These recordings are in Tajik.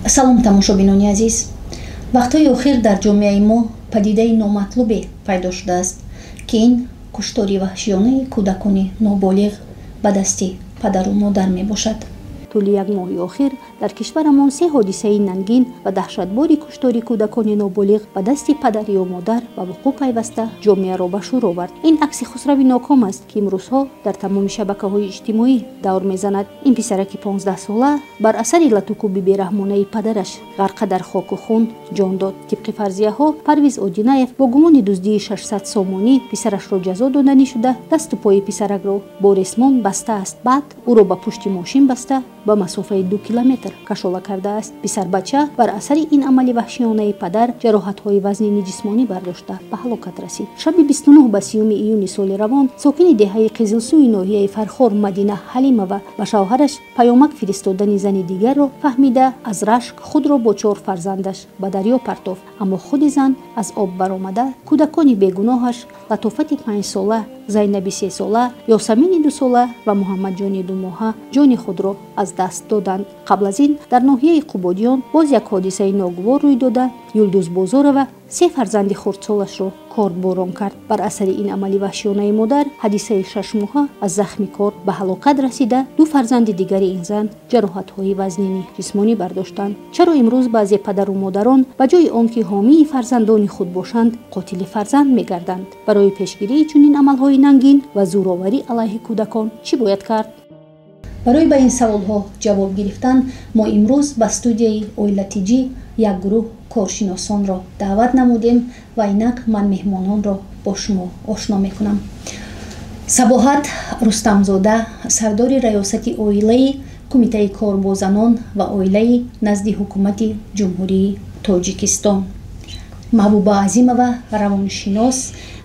Салом, тамошобинони азиз. Вақтҳои охир дар ҷомеаи мо падидаи номатлубе пайдо шудааст, ки ин куштори ваҳшиёнаи кӯдакони ноболиғ ба дасти падару модар мебошад. Тӯли як моҳи охир дар кишварамон се ҳодисаи нангин ва даҳшатбори куштори кӯдакони ноболиғ ба дасти падар ё модар ба вуқӯъ пайваста ҷомеаро ба шӯр овард. Ин акси Хусрави ноком аст, ки имрӯзҳо дар тамоми шабакаҳои иҷтимоӣ давр мезанад. Ин писараки 15-сола бар асари латукӯби бераҳмонаи падараш ғарқа дар хоку хун ҷон дод. Тибқи фарзияҳо, Парвиз Одинаев бо гумони дуздии 600 сомонӣ писарашро ҷазо доданӣ шуда, дасту пои писаракро бо ресмон бастааст. Баъд ӯро ба пушти мошин баста, ба масофаи 2 километр кашола кардааст. Писарбача бар асари ин амали ваҳшиёнаи падар ҷароҳатҳои вазнини ҷисмонӣ бардошта, ба ҳалокат расид. Шаби 29 ба 30-уми июни соли равон сокини деҳаи Қизилсӯи ноҳияи Фархор Мадина Ҳалимова ба шавҳараш паёмак фиристодани зани дигарро фаҳмида, аз рашк худро бо чор фарзандаш ба дарё партофт. Аммо худи зан аз об баромада, кӯдакони бегуноҳаш Латофати 5-сола, Зайнаби 3-сола, Ёсамини 2-сола ва Муҳаммадҷони 2-моҳа ҷони худро аз даст доданд. Қабл аз ин дар ноҳияи Қубодиён боз як ҳодисаи ногувор рӯй дода, Юлдуз Бозорова се фарзанди хурдсолашро кордборон кард. Бар асари ин амали ваҳшиёнаи модар Ҳадисаи 6-моҳа аз захми корд ба ҳалокат расида, ду фарзанди дигари ин зан ҷароҳатҳои вазнини ҷисмонӣ бардоштанд. Чаро имрӯз баъзе падару модарон ба ҷои он ки ҳомии фарзандони худ бошанд, қотили фарзанд мегарданд? Барои пешгирии чунин амалҳои нангин ва зӯроварӣ алайҳи кӯдакон чӣ бояд кард? Барои ба ин саволҳо ҷавоб гирифтан мо имрӯз ба студияи Оила Тиҷӣ як гурӯҳ коршиносонро даъват намудем ва инак ман меҳмононро бо шумо ошно мекунам. Сабоҳат Рустамзода, сардори раёсати оилаи Кумитаи кор бо занон ва оилаи назди Ҳукумати Ҷумҳурии Тоҷикистон, Маҳбуба Азимова, равоншинос,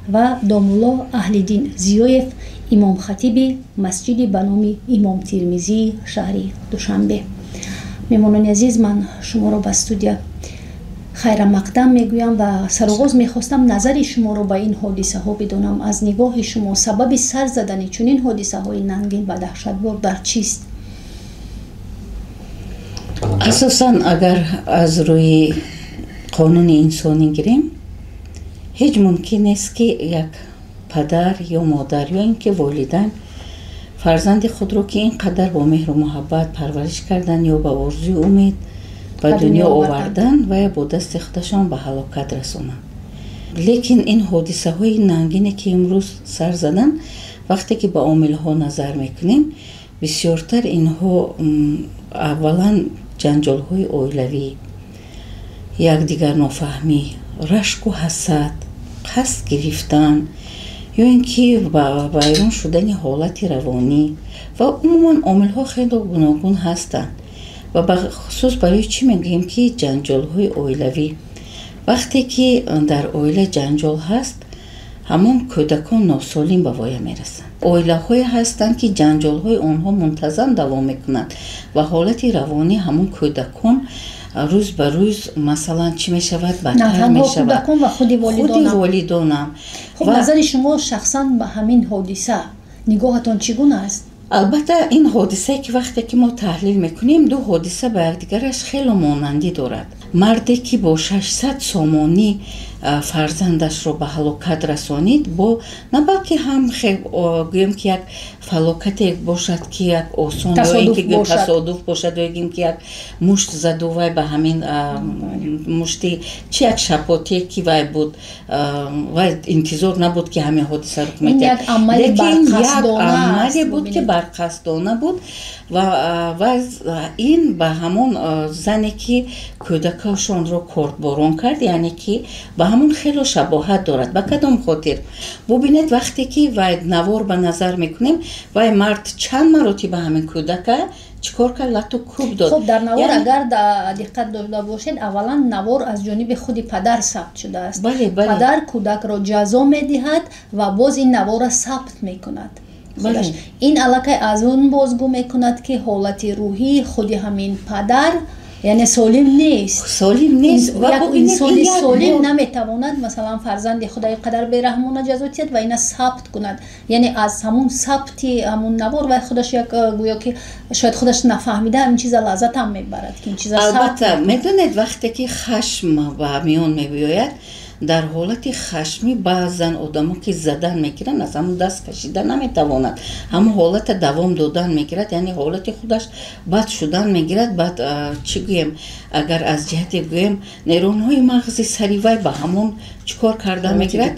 ва домулло Аҳлиддин Зиёев, имомхатиби масҷиди ба номи Имом Тирмизии шаҳри Душанбе. Меҳмонони азиз, ман шуморо ба студия хайрамақдам мегӯям ва сароғоз мехостам назари шуморо ба ин ҳодисаҳо бидонам. Аз нигоҳи шумо, сабаби сар задани чунин ҳодисаҳои нангин ва даҳшатбор дар чист? Асосан, агар аз рӯи қонуни инсонӣ гирем, ҳеҷ мумкин нест, ки як падар ё модар ё ин ки волидайн фарзанди худро, ки ин қадар бо меҳру муҳаббат парвариш кардан ё ба орзуи умед ба дунё овардан, ва бо дасти худашон ба ҳалокат расонанд. Лекин ин ҳодисаҳои нангине, ки имрӯз сар заданд, вақте ки ба омилҳо назар мекунем, бисёртар инҳо аввалан ҷанҷолҳои оилавӣ, якдигарнофаҳмӣ, рашку ҳасад, қасд гирифтан ё ин ки вайрон шудани ҳолати равонӣ ва умуман омилҳо хело гуногун ҳастанд. Ва бахусус барои чӣ мегӯем, ки ҷанҷолҳои оилавӣ? Вақте ки дар оила ҷанҷол ҳаст, ҳамон кӯдакон носолим ба воя мерасанд. Оилаҳое ҳастанд, ки ҷанҷолҳои онҳо мунтазам давом мекунанд ва ҳолати равонии ҳамон кӯдакон рӯз ба рӯз, масалан, чӣ мешавад, бадтар мешавад. Ва худи волидонам. Хуб, назари шумо шахсан ба ҳамин ҳодиса, нигоҳатон чӣ гуна аст? Албатта, ин ҳодисае, ки вақте ки мо таҳлил мекунем, ду ҳодиса ба якдигараш хело монандӣ дорад. Марде, ки бо 600 сомонӣ фарзандашро ба ҳалокат расонид, бо на балки ҳам гӯем, ки як фалокате бошад, ки як осон тасодуф бошад ё ин ки як мушт заду, вай ба ҳамин мушти чи як шапоте, ки вай буд, вай интизор набуд, ки ҳамин ҳодиса рух медиҳад. Лекин як амале буд, ки барқасдона буд ва ин ба ҳамон зане, ки кӯдакашонро кордборон кард, яъне ки ба ҳамон хело шабоҳат дорад. Ба кадом хотир? Бубинед, вақте ки вай навор ба назар мекунем, вай мард чанд маротиба ҳамин кӯдака чӣ кор кард? Лату кӯб дод. Хуб, дар навор, агар диққат дошта бошед, аввалан навор аз ҷониби худи падар сабт шудааст. бале бале Падар кӯдакро ҷазо медиҳад ва боз ин наворро сабт мекунад. Ин аллакай аз он бозгӯ мекунад, ки ҳолати рӯҳии худи ҳамин падар Яъне солим нест. Солим нест. Як инсони солим наметавонад масалан фарзанди худа ин қадар бераҳмона ҷазо диҳад ва ина сабт кунад. Яъне аз ҳамун сабти ҳамун навор вай худаш як гӯё ки шояд худаш нафаҳмида ҳамин чиза лаззат ҳам мебарад ки ин чиза сабт. Албатта, медонед, вақте ки хашм ба миён мебиёяд, дар ҳолати хашмӣ баъзан одамо ки задан мегиранд, аз ҳамун даст кашида наметавонад, ҳамун ҳолата давом додан мегирад, яъне ҳолати худаш бад шудан мегирад. Баъд чӣ гӯем, агар аз ҷиҳате гӯем, нейронҳои мағзи сари вай ба ҳамон чӣ кор карда мегирад,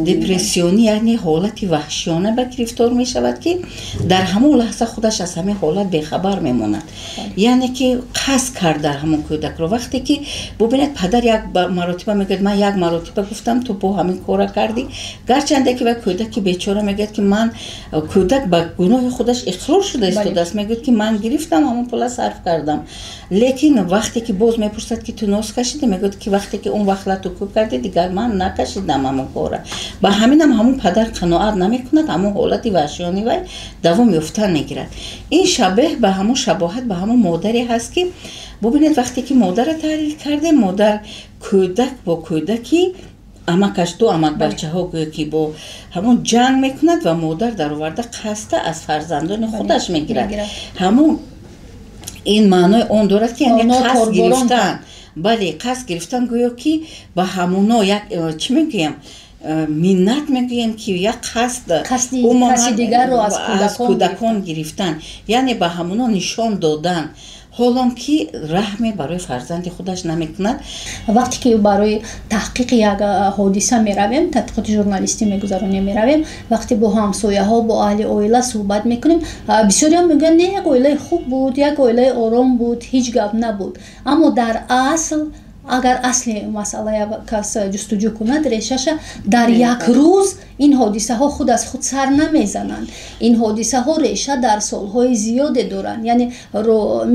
депрессионӣ, яъне ҳолати ваҳшиёна ба гирифтор мешавад, ки дар ҳамон лаҳза худаш аз ҳамин ҳолат бехабар мемонад. Яъне ки қасд карда ҳамон кӯдакро. Вақте ки бубинед, падар як маротиба мегӯяд, ман як маротиба гуфтам, ту бо ҳамин кора кардӣ. Гарчанде ки вай кӯдаки бечора мегӯяд, ки ман, кӯдак ба гуноҳи худаш иқрор шуда истодааст, мегӯяд, ки ман гирифтам, ҳамон пула сарф кардам. Лекин вақте ки боз мепурсад, ки ту нос кашидӣ, мегӯяд, ки вақте ки он вақт лату кӯб кардӣ, дигар ман накашидам ҳамон кора. Ба ҳаминам ҳамон падар қаноат намекунад, ҳамон ҳолати ваҳшиёни вай давом ёфтан мегирад. Ин шабеҳ ба ҳамон шабоҳат ба ҳамон модаре ҳаст, ки бубинед, вақте ки модарро таҳлил кардем, модар кӯдак бо кӯдаки амакаш, ду амакбачаҳо гӯё ки бо ҳамон ҷанг мекунад ва модар дароварда қасда аз фарзандони худаш мегирад. Ҳамон ин маънои он дорад, ки яъне қасд гирифтан, бале, қасд гирифтан, гӯё ки ба ҳамоно як чӣ мегӯям, миннат мегӯем, ки як қасд каси дигарро аз кӯдакон гирифтан, яъне ба ҳамоно нишон додан, ҳолон ки раҳме барои фарзанди худаш намекунад. Вақте ки барои таҳқиқи як ҳодиса меравем, тадқиқоти журналистӣ мегузаронем, меравем, вақте бо ҳамсояҳо, бо аҳли оила суҳбат мекунем, бисёриҳо мегӯянд, не, як оилаи хуб буд, як оилаи ором буд, ҳеҷ гап набуд. Аммо дар асл, агар асли масъала кас ҷустуҷӯ кунад, решаша дар як рӯз ин ҳодисаҳо худ аз худ сар намезананд. Ин ҳодисаҳо реша дар солҳои зиёде доранд. Яъне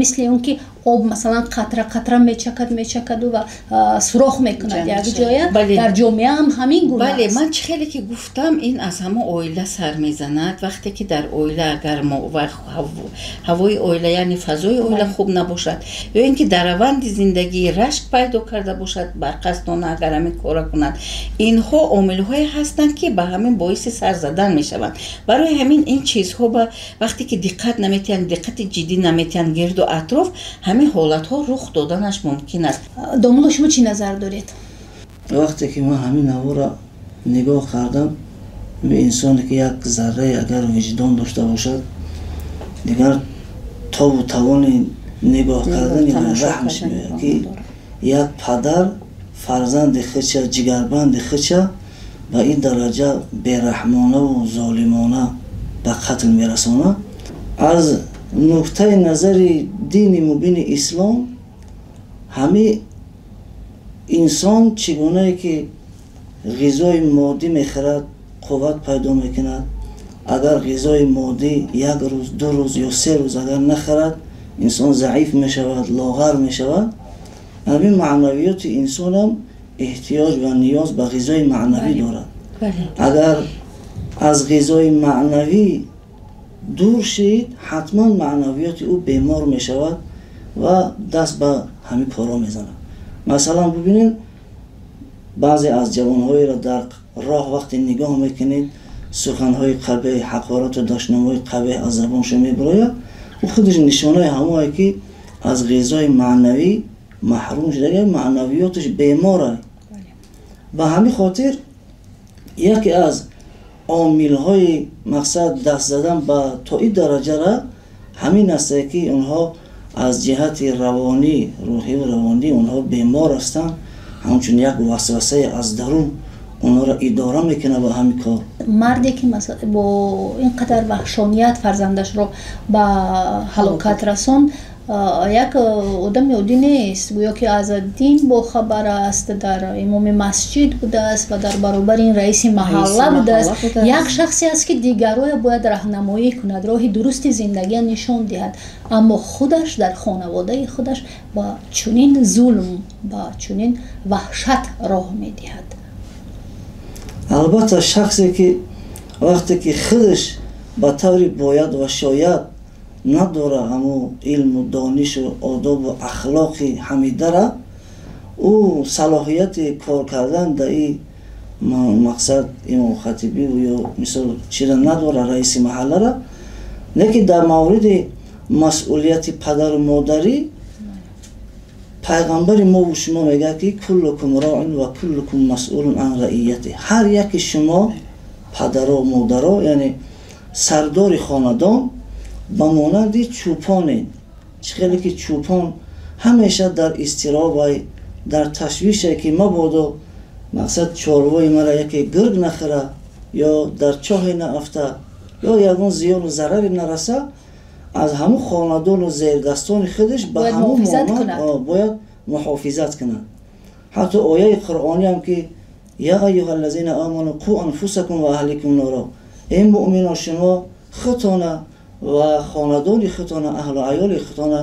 мисли он ки об масалан қатра қатра мечакад, мечакаду ва сурох мекунад як ҷоя, дар ҷомеа ҳам ҳамин гуна. Бале, ман чӣ хеле ки гуфтам, ин аз ҳамон оила сар мезанад. Вақте ки дар оила агар ҳавои оила, яъне фазои оила хуб набошад, ё ин ки дар раванди зиндагӣ рашк пайдо карда бошад, барқасдона агар ҳамин кора кунад, инҳо омилҳое ҳастанд, ки ба ҳамин боиси сар задан мешаванд. Барои ҳамин ин чизҳо ба вақте ки диққат наметиҳанд, диққати ҷиддӣ наметиҳанд гирду атроф, ҳамин ҳолатҳо рух доданаш мумкин аст. Домулло, шумо чӣ назар доред? Вақте ки ман ҳамин навора нигоҳ кардам, инсоне ки як заррае агар виҷдон дошта бошад, дигар тобу тавони нигоҳ кардани раҳмш меояд, ки як падар фарзанди худша, ҷигарбанди худша ба ин дараҷа бераҳмонаву золимона ба қатл мерасонад. Аз нуктаи назари дини мубини ислом, ҳамин инсон чӣ гунае ки ғизои моддӣ мехӯрад, қувват пайдо мекунад, агар ғизои моддӣ як рӯз, 2 рӯз ё 3 рӯз агар нахӯрад, инсон заиф мешавад, лоғар мешавад. Ҳамин маънавиёти инсонам эҳтиёҷ ва ниёз ба ғизои маънавӣ дорад. Агар аз ғизои маънавӣ дур шид, ҳатман маънавиёти ӯ бемор мешавад ва даст ба ҳамин корҳо мезанад. Масалан, бубинед, баъзе аз ҷавонҳоеро дар роҳ вақте нигоҳ мекунед, суханҳои қабеҳ, ҳақорату дашномҳои қабеҳ аз забоншон мебарояд. Ӯ худаш нишонаи ҳамое ки аз ғизои маънавӣ маҳрум шуда, маънавиёташ бемор. Ба ҳамин хотир яке аз омилҳои мақсад даст задан ба то ин дараҷара ҳамин аст, ки онҳо аз ҷиҳати равонӣ, рӯҳиву равонӣ онҳо бемор ҳастанд, ҳамчун як васвасае аз дарун онҳоро идора мекунад ба ҳамин кор. Марде ки бо ин қадар ваҳшоният фарзандашро ба ҳалокат расонд, як одами оддӣ нест, гӯё ки аз дин бохабар аст, дар имоми масҷид будааст ва дар баробари ин раиси маҳалла будааст. Як шахсе аст, ки дигарое бояд раҳнамоӣ кунад, роҳи дурусти зиндагия нишон диҳад, аммо худаш дар хонаводаи худаш ба чунин зулм, ба чунин ваҳшат роҳ медиҳад. Албатта, шахсе ки вақте ки худаш ба таври бояд ва шояд надора ҳамун илму донишу одобу ахлоқи ҳамидара, ӯ салоҳияти кор кардан дар ин мақсад имомхатибӣ ё мисол чира надора, раиси маҳаллара. Лекин дар мавриди масъулияти падару модарӣ пайғамбари мову шумо мегӯяд, ки куллукум роин ва куллукум масъулун ан раияти. Ҳар яки шумо падаро, модаро, яъне сардори хонадон ба монанди чӯпонед. Чӣ хеле ки чӯпон ҳамеша дар изтиробай, дар ташвише, ки мабодо мақсад чорвои мара яке гирг нахӯра ё дар чоҳе наафта ё ягон зиёну зараре нараса, аз ҳамун хонадону зердастони худаш ба ҳамун монанд бояд муҳофизат кунад. Ҳатто ояи қуръониам, ки я аюҳа ллазина аману қу анфусакум ва аҳликум нора, эй муъмино, шумо худтона ва хонадони худтона, аҳлу аёли худтона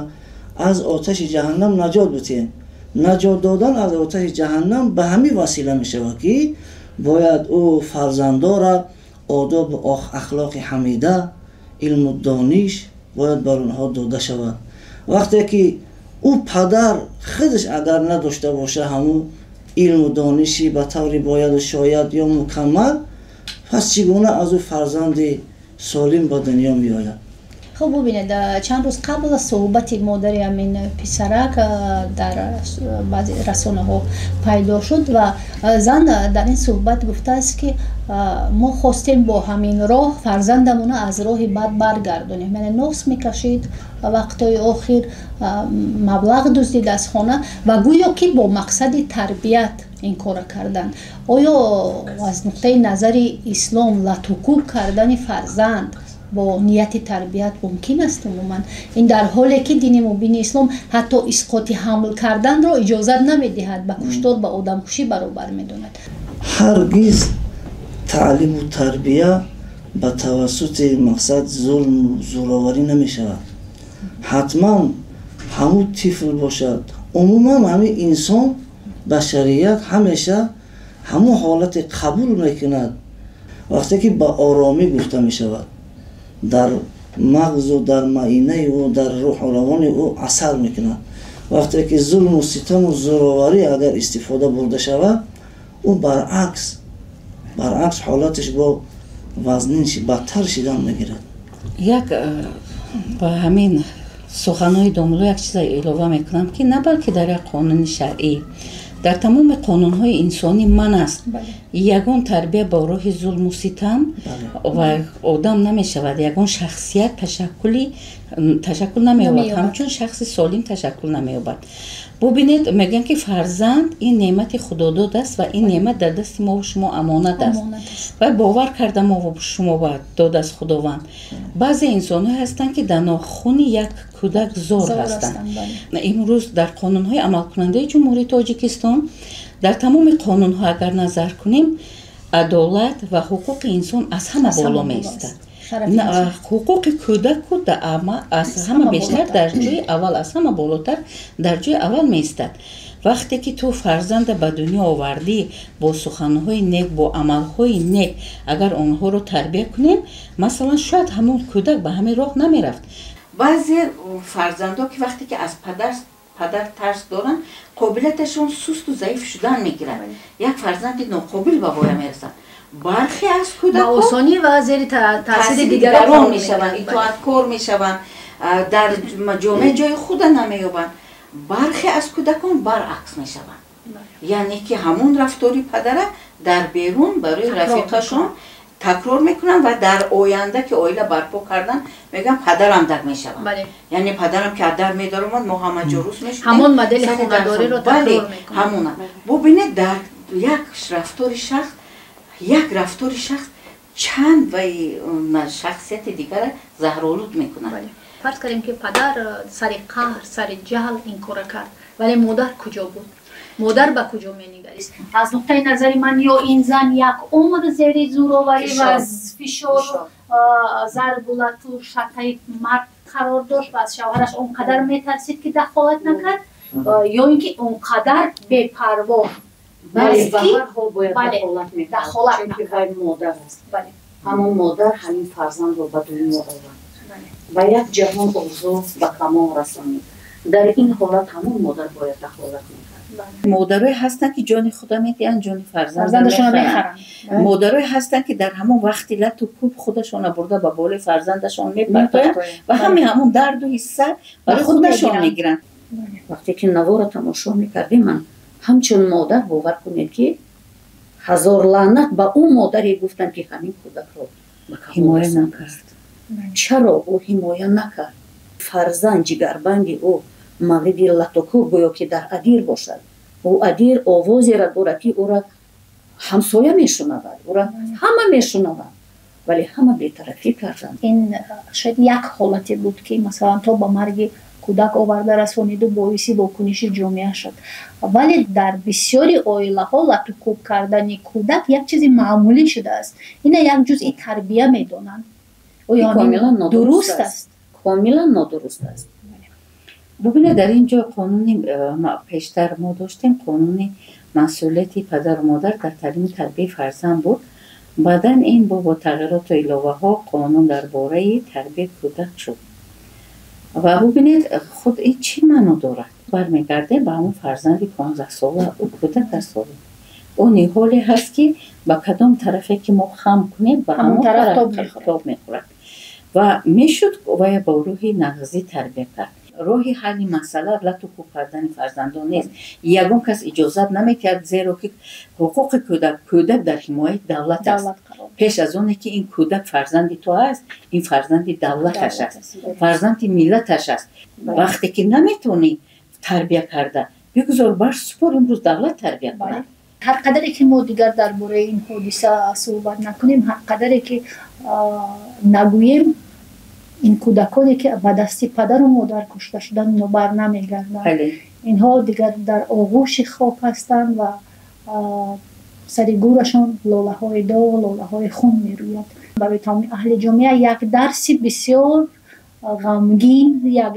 аз оташи ҷаҳаннам наҷот битиҳед. Наҷот додан аз оташи ҷаҳаннам ба ҳамин васила мешавад, ки бояд ӯ фарзандора одобу ахлоқи ҳамида, илму дониш бояд бар онҳо дода шавад. Вақте ки ӯ падар худаш агар надошта боша ҳамун илму дониши ба таври бояду шояд ё мукаммал, пас чӣ гуна аз ӯ фарзанди солим ба дунё меояд? Хуб, бубинед, чанд рӯз қабл суҳбати модари ҳамин писарак дар баъзе расонаҳо пайдо шуд ва зан дар ин суҳбат гуфтааст, ки мо хостем бо ҳамин роҳ фарзандамона аз роҳи бад баргардонем. Яъне нос мекашид, вақтҳои охир маблағ дуздид аз хона ва гӯё ки бо мақсади тарбият ин кора кардан. Оё аз нуқтаи назари ислом латукӯб кардани фарзанд бо нияти тарбият мумкин аст умуман? Ин дар ҳоле ки дини мубини ислом ҳатто исқоти ҳамл карданро иҷозат намедиҳад, ба куштор, ба одамкушӣ баробар медонад. Ҳаргиз таълиму тарбия ба тавассути мақсад зулму зӯроварӣ намешавад. Ҳатман ҳамун тифл бошад, умуман ҳамин инсон, башарият ҳамеша ҳамун ҳолате қабул мекунад, вақте ки ба оромӣ гуфта мешавад, дар мағзу дар маинаи ӯ, дар рӯҳу равони ӯ асар мекунад. Вақте ки зулму ситаму зӯроварӣ агар истифода бурда шавад, ӯ баръакс ҳолаташ бо вазнин, бадтар шидан мегирад. Як ба ҳамин суханҳои домулло як чиза илова мекунам, ки на балки дар як қонуни шаръӣ, дар тамоми қонунҳои инсонӣ ман аст, ягон тарбия ба роҳи зулму ситам ва одам намешавад, ягон шахсият ташаккул намеёбад, ҳамчун шахси солим ташаккул намеёбад. Бубинед, мегӯянд, ки фарзанд ин неъмати худодод аст ва ин неъмат дар дасти мову шумо амонат аст ва бовар карда мову шумо додааст Худованд. Баъзе инсонҳое ҳастанд, ки дар нохуни як кӯдак зор ҳастанд. Имрӯз дар қонунҳои амалкунандаи Ҷумҳурии Тоҷикистон, дар тамоми қонунҳо агар назар кунем, адолат ва ҳуқуқи инсон аз ҳама боло меистад. Ҳуқуқи кӯдаку аз ҳама бештар дар ҷои аввал, аз ҳама болотар дар ҷои аввал меистад. Вақте ки ту фарзанда ба дунё овардӣ, бо суханҳои нек, бо амалҳои нек агар онҳоро тарбия кунем, масалан, шояд ҳамон кӯдак ба ҳамин роҳ намерафт. Баъзе фарзандо, ки вақте ки аз падар тарс доранд, қобилияташон сусту заиф шудан мегирад, як фарзанди ноқобил ба воя мерасанд. Бархе аз кӯдакон ба осонӣ ва зери таъсири дигарон мешаванд, итоаткор мешаванд, дар ҷомеа ҷои худа намеёбанд. Бархе аз кӯдакон баръакс мешаванд, яъне ки ҳамон рафтори падара дар берун барои рафиқашон такрор мекунанд ва дар оянда ки оила барпо кардан, мегӯянд, падарам даг мешаванд, яъне падарам ки аз дар медаромад, мо ҳама ҷо рӯз мешудем. Ҳамон модели хонадориро такрор мекунанд. Ҳамона. Бубинед, дар як рафтори шахс чанд вай шахсияти дигара заҳролуд мекунад. Фарз кардем, ки падар сари қаҳр, сари ҷаҳл ин кора кард, вале модар куҷо буд? Модар ба куҷо менигарист? Аз нуқтаи назари ман, ё ин зан як умр зери зӯроварӣ ва фишору зарбу лату шатаи мард қарор дошт ва аз шавҳараш он қадар метарсид, ки дахолат накард, ё ин ки он қадар бепарво дахолат. Модар аст, ҳамон модар ҳамин фарзандро ба дунё овард. Ба як ҷаҳон орзу ба камол расонид. Дар ин ҳолат ҳамон модар бояд дахолат мекард. Модарое ҳастанд, ки ҷони худа медиҳанд, ҷони фарзандашонро мехаранд. Модарое ҳастанд, ки дар ҳамон вақти лату кӯб худашонро бурда ба болои фарзандашон мепартоянд ва ҳамин ҳамон дарду ҳисса барои худашон мегиранд. Вақте ки навора тамошо мекардем, ман ҳамчун модар бовар кунед, ки ҳазор лаънат ба ӯ модаре гуфтам, ки ҳамин кӯдакро ба ҳимоя накард. Чаро ӯ ҳимоя накард? Фарзанд ҷигарбанди ӯ мавриди латукӯб гӯё ки дар адир бошад. Ӯ адир овозеро дорад, ки ӯра ҳамсоя мешунавад, ӯра ҳама мешунаванд, вале ҳама бетарафӣ карданд. Ин шояд як ҳолате буд, ки масалан то ба марги кӯдак оварда расониду боиси вокуниши ҷомеа шуд. Вале дар бисёри оилаҳо латукӯб кардани кӯдак як чизи маъмулӣ шудааст. Ина як ҷузъи тарбия медонанд. Оё дуруст аст? Комилан нодуруст аст. Бубинед, дар ин ҷо қонуни пештар мо доштем, қонуни масъулияти падару модар дар таълиму тарбияи фарзанд буд. Баъдан ин бо тағйироту иловаҳо қонун дар бораи тарбияи кӯдак шуд. Ва бубинед, худ ин чӣ маъно дорад? Бармегардем ба ҳамон фарзанди 15-сола, ӯ кӯдак аст. Ӯ ниҳоле ҳаст, ки ба кадом тарафе ки мо хам кунем, ба ҳамон тараф тоб мехӯрад. Ва мешуд вая ба рӯҳи нағзӣ тарбия кард. Роҳи ҳалли масъала лату кӯб кардани фарзандон нест. Ягон кас иҷозат намекард, зеро ки ҳуқуқи кӯдак дар ҳимояи давлат аст. Пеш аз оне ки ин кӯдак фарзанди ту аст, ин фарзанди давлаташ аст, фарзанди миллаташ аст. Вақте ки наметавонӣ тарбия карда, бигузор бар супор имрӯз давлат тарбия кунад. Ҳар қадаре ки мо дигар дар бораи ин ҳодиса суҳбат накунем, ҳар қадаре ки нагӯем, ин кӯдаконе ки ба дасти падару модар кушта шуданд, ино бар намегарданд. Инҳо дигар дар оғӯши хок ҳастанд ва сари гӯрашон лолаҳои доғ, лолаҳои хун мерӯяд. Барои тамоми аҳли ҷомеа як дарси бисёр ғамгин, як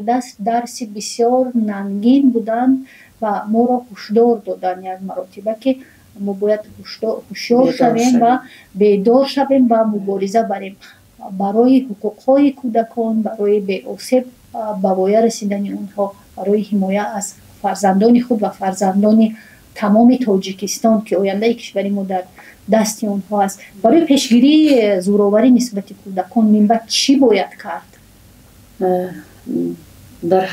дарси бисёр нангин буданд ва моро ҳушдор доданд як маротиба, ки мо бояд ҳушёр шавем ва бедор шавем ва мубориза барем барои ҳуқуқҳои кӯдакон, барои беосеб ба воя расидани онҳо, барои ҳимоя аз фарзандони худ ва фарзандони тамоми Тоҷикистон, ки ояндаи кишвари мо дар дасти онҳо аст. Барои пешгирии зӯроварӣ нисбати кӯдакон минбаъд чӣ бояд кард? Дар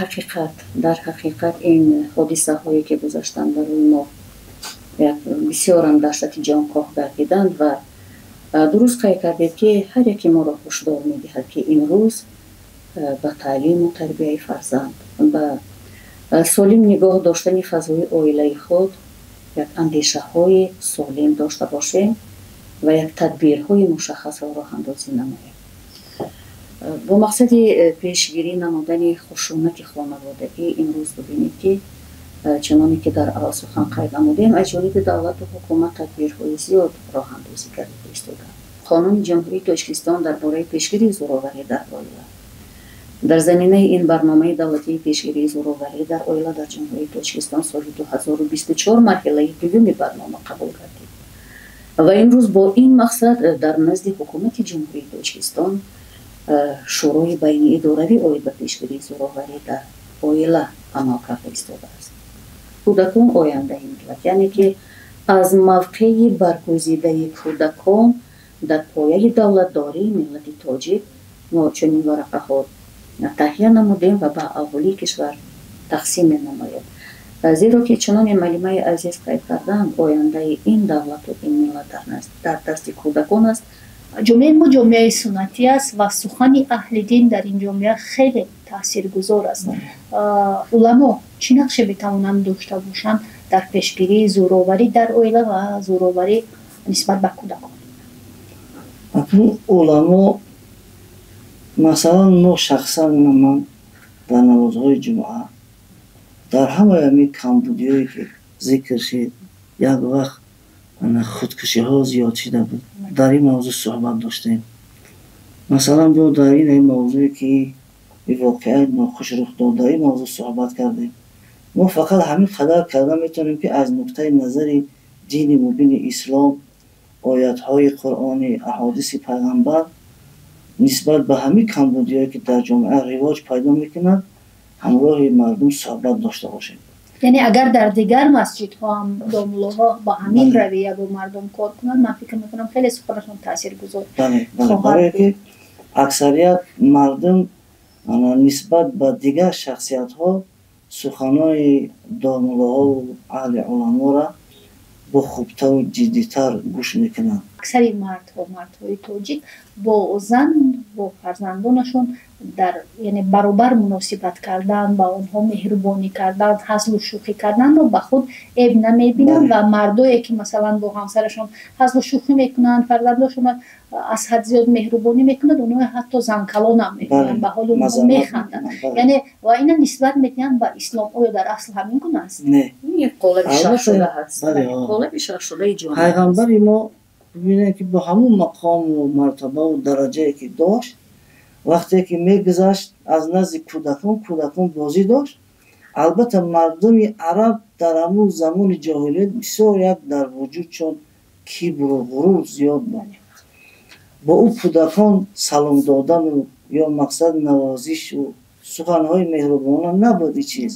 ҳақиқат ин ҳодисаҳое ки гузаштанд, барои мо як бисёрам даҳшати ҷонкоҳ гардиданд. Ва дуруст қайд кардед, ки ҳар яке моро ҳушдор медиҳад, ки имрӯз ба таълиму тарбияи фарзанд, ба солим нигоҳ доштани фазои оилаи худ як андешаҳои солим дошта бошем ва як тадбирҳои мушаххасро роҳандозӣ намоем. Бо мақсади пешгирӣ намудани хушунати хонаводагӣ, имрӯз бибинед, ки чуноне ки дар аввал сухан қайд намудем, аз ҷониби давлату ҳукумат тадбирҳои зиёд роҳандозӣ гардида истодаанд. Қонуни Ҷумҳурии Тоҷикистон дар бораи пешгирии зӯроварӣ дар оила, дар заминаи ин барномаи давлатии пешгирии зӯроварӣ дар оила дар Ҷумҳурии Тоҷикистон соли 2024 марҳилаи дуюми барнома қабул гардид. Ва имрӯз бо ин мақсад дар назди Ҳукумати Ҷумҳурии Тоҷикистон Шӯрои байниидоравӣ оид ба пешгирии зӯроварӣ дар оила амал карда истодааст. Кӯдакон ояндаи миллат, яъне ки аз мавқеи баргузидаи кӯдакон дар пояи давлатдории миллати тоҷик мо чунин варақаҳо таҳия намудем ва ба аҳолии кишвар тақсим менамоем, зеро ки чуноне муаллимаи азиз қайд карданд, ояндаи ин давлату ин миллат дар дасти кӯдакон аст. Ҷомеаи мо ҷомеаи суннатӣ аст ва сухани аҳли дин дар ин ҷомеа хеле таъсиргузор аст. Уламо чӣ нақше метавонанд дошта бошанд дар пешгирии зӯроварӣ дар оила ва зӯроварӣ нисбат ба кӯдакон? Акнун уламо, масалан, мо шахсан, ман дар намозҳои ҷумъа дар ҳамаи ҳамин камбудиҳое ки зикр шид, як вақт худкушиҳо зиёд шида буд, дар ин мавзӯъ суҳбат доштем. Масалан, бо дар ин мавзӯе ки воқеаи нохуш рух дод, дар ин мавзӯъ суҳбат кардем. Мо фақат ҳамин қадар карда метавонем, ки аз нуқтаи назари дини мубини ислом, оятҳои қуръонӣ, аҳодиси пайғамбар. Нисбат ба ҳамин камбудиҳое, ки дар ҷомеа ривоҷ пайдо мекунад, ҳамроҳи мардум суҳбат дошта бошем. Яъне агар дар дигар масҷидҳо ҳам домуллоҳо ба ҳамин равия бо мардум кор кунанд, ман фикр мекунам, хеле суханашон таъсиргузор. Барое ки аксарият мардум нисбат ба дигар шахсиятҳо суханои домуллоҳову аҳли уламоро бо хубтару ҷиддитар гӯш мекунанд. Аксари мардҳо, мардҳои тоҷик бо зан, бо фарзандонашон дар, яъне, баробар муносибат кардан, ба онҳо меҳрубонӣ кардан, ҳазлу шӯхӣ карданро ба худ эб намебинанд. Ва мардое, ки масалан бо ҳамсарашон ҳазлу шӯхӣ мекунанд, фарзандошон аз ҳад зиёд меҳрубонӣ мекунанд, онҳо ҳатто занкалонам мекунанд, ба ҳоли онҳо механданд, яъне ва ина нисбат медиҳанд ба ислом. Оё дар асл ҳамин гуна аст? Не. Қолаби шарҳшудаи ҷомеа. Пайғамбари мо, бибинед, ки бо ҳамун мақому мартабаву дараҷае ки дошт, вақте ки мегузашт аз назди кӯдакон, кӯдакон бозӣ дошт. Албатта, мардуми араб дар ҳамун замони ҷоҳилият бисёр як дар вуҷудшон кибру ғурур зиёд буд. Бо ӯ кӯдакон салом додану ё мақсад навозишу суханҳои меҳрубона набуд и чиз.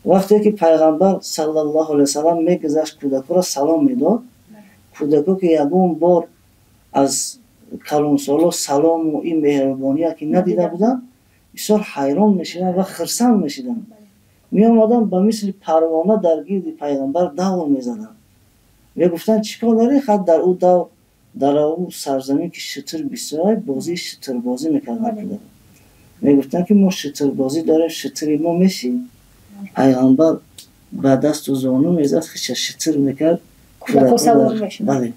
Вақте ки Пайғамбар саллаллоҳу алайҳи васалам мегузашт, кӯдакҳоро салом медод. Кӯдако, ки ягон бор аз калонсоло салому ин меҳрубония ки надида буданд, бисёр ҳайрон мешиданд ва хирсанд мешиданд. Меомаданд, ба мисли парвона дар гирди Пайғамбар давр мезаданд, мегуфтанд: «Чӣ кор дорӣ?» Хат дар ӯ давр, дар ӯ сарзамин ки шутур бисёр, бозии шутурбозӣ мекарданд. Мегуфтанд, ки мо шутурбозӣ дорем, шутури мо мешӣ? Пайғамбар ба дасту зону мезад, хиша шутур мекард. Бале,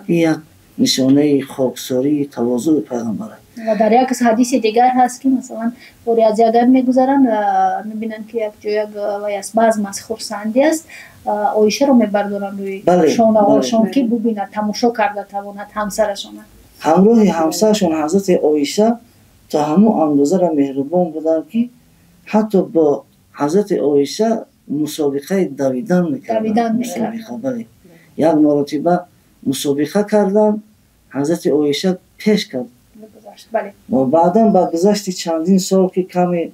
ин як нишонаи хоксории тавозуи пайғамбар. Ва дар як ҳадиси дигар ҳаст, ки масалан боре аз як гап мегузаранд ва мебинанд, ки як ҷо як вай аст, базм аст, хурсандӣ аст. Оишаро мебардоранд рӯи шонаҳошон, ки бубинад, тамошо карда тавонад ҳамсарашона. Ҳамроҳи ҳамсарашон ҳазрати Оиша то ҳамун андозаро меҳрубон буданд, ки ҳатто бо ҳазрати Оиша мусобиқаи давидан мекарданд. Бале, як маротиба мусобиқа карданд, ҳазрати Оиша пеш кард. Ва баъдан ба гузашти чандин сол, ки каме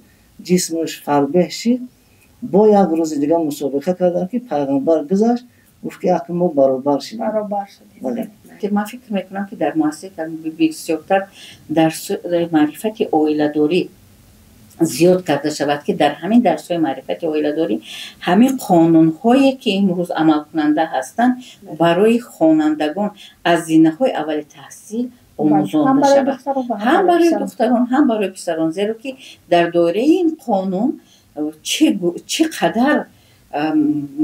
ҷисмаш фарбеҳ шид, бо як рӯзи дигар мусобиқа карданд, ки Пайғамбар гузашт, гуфт, ки акн мо баробар шидем. Ман фикр мекунам, ки дар муассиса бисёртар дарсҳои маърифати оиладорӣ зиёд карда шавад, ки дар ҳамин дарсҳои маърифати оиладорӣ ҳамин қонунҳое, ки имрӯз амалкунанда ҳастанд, барои хонандагон аз зинаҳои аввали таҳсил омӯзонда шавад, ҳам барои духтарон, ҳам барои писарон, зеро ки дар доираи ин қонун чӣ қадар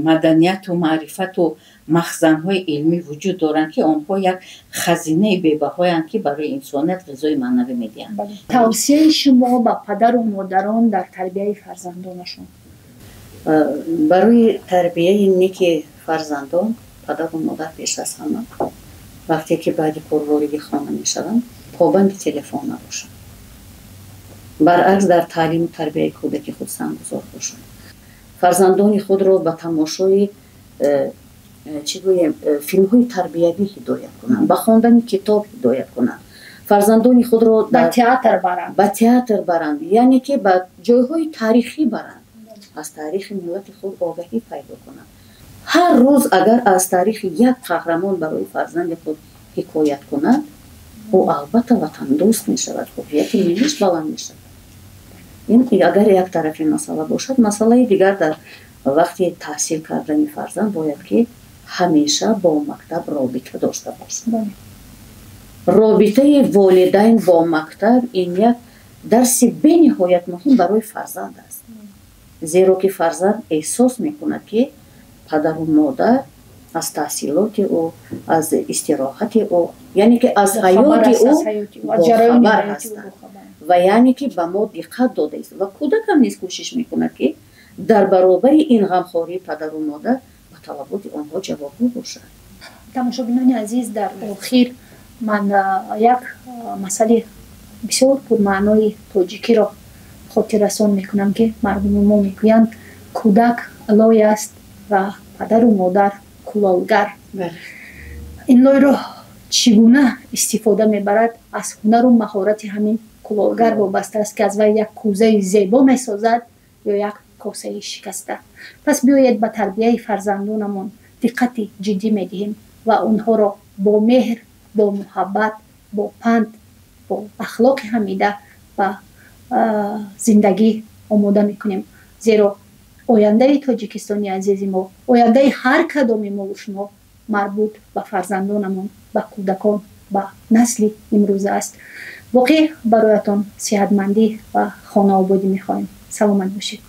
маданияту маърифату махзанҳои илмӣ вуҷуд доранд, ки онҳо як хазинаи бебаҳоянд, ки барои инсоният ғизои маънавӣ медиҳанд. Тавсияи шумо ба падару модарон дар тарбияи фарзандонашон? Барои тарбияи неки фарзандон падару модар пеш аз ҳама, вақте ки баъди кор вориди хона мешаванд, побанди телефон набошанд, баръакс, дар таълиму тарбияи кӯдаки худ саҳмгузор бошанд. Фарзандони худро ба тамошои чӣ гӯем, филмҳои тарбиявӣ ҳидоят кунанд, ба хондани китоб ҳидоят кунанд, фарзандони худро ба театр баранд. Ба театр баранд, яъне ки ба ҷойҳои таърихӣ баранд, аз таърихи миллати худ огаҳӣ пайдо кунанд. Ҳар рӯз агар аз таърихи як қаҳрамон барои фарзанди худ ҳикоят кунад, ӯ албатта ватандӯст мешавад, ҳуввияти миллиш баланд мешавад. Ин агар як тарафи масъала бошад. Масъалаи дигар, дар вақти таҳсил кардани фарзанд бояд ки ҳамеша бо мактаб робита дошта бошад. Робитаи волидайн бо мактаб ин як дарси бениҳоят муҳим барои фарзанд аст, зеро ки фарзанд эҳсос мекунад, ки падару модар аз таҳсилоти ӯ, аз истироҳати ӯ, яъне ки аз ҳаёти ӯ бохабар ҳастанд ва яъне ки ба мо диққат додааст. Ва кӯдакам низ кӯшиш мекунад, ки дар баробари ин ғамхории падару модар ба талаботи онҳо ҷавобгӯ бошад. Тамошобинони азиз, дар охир ман як масъали бисёр пурмаънои тоҷикиро хотиррасон мекунам, ки мардуми мо мегӯянд: «Кӯдак лой аст ва падару модар кулолгар». Ин лойро Чӣ гуна истифода мебарад, аз ҳунару маҳорати ҳамин кулолгар вобаста аст, ки аз вай як кӯзаи зебо месозад ё як косаи шикаста. Пас биёед, ба тарбияи фарзандонамон диққати ҷиддӣ медиҳем ва онҳоро бо меҳр, бо муҳаббат, бо панд, бо ахлоқи ҳамида ба зиндагӣ омода мекунем, зеро ояндаи Тоҷикистони азизи мо, ояндаи ҳар кадоми мову шумо марбут ба фарзандонамон, ба кӯдакон, ба насли имрӯза аст. Боқӣ бароятон сиҳатмандӣ ва хонаободӣ мехоҳем. Саломат бошед.